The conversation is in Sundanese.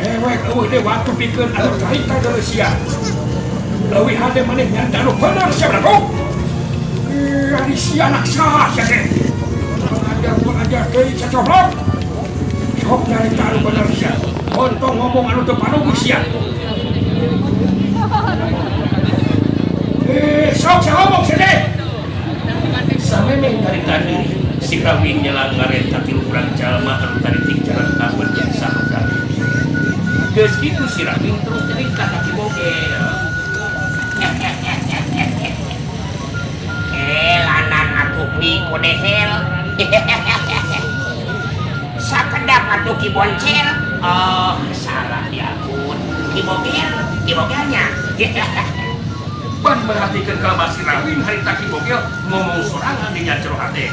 Dewek eueuh deui waktu pikeun anu carita deuleu sia. Leuwih hade maneh nyarita anu bener sia belagu. Eh, ari sia anak saha sia teh? Pengajar deui cacoblok. Sok nyarita anu bener sia. Ontong ngomong anu teu panugu sia. Eh, sok sia ngomong sia teh. Samemeh nyarita diri, si Rawing nyelang ngaret ka tilu urang jalma anu tadi jalan kawen jeung saruda. Geus kitu si Rawing terus nyarita ka Ki Bogel. Kelanan atuh pi kodehel. Sakedap atuh Ki Boncel. Oh, salah diampun. Ki Bogel, Ki Bogelnya. Ban merhatikeun kalabah si Rawing harita Ki Bogel ngomong sorangan di jero hate.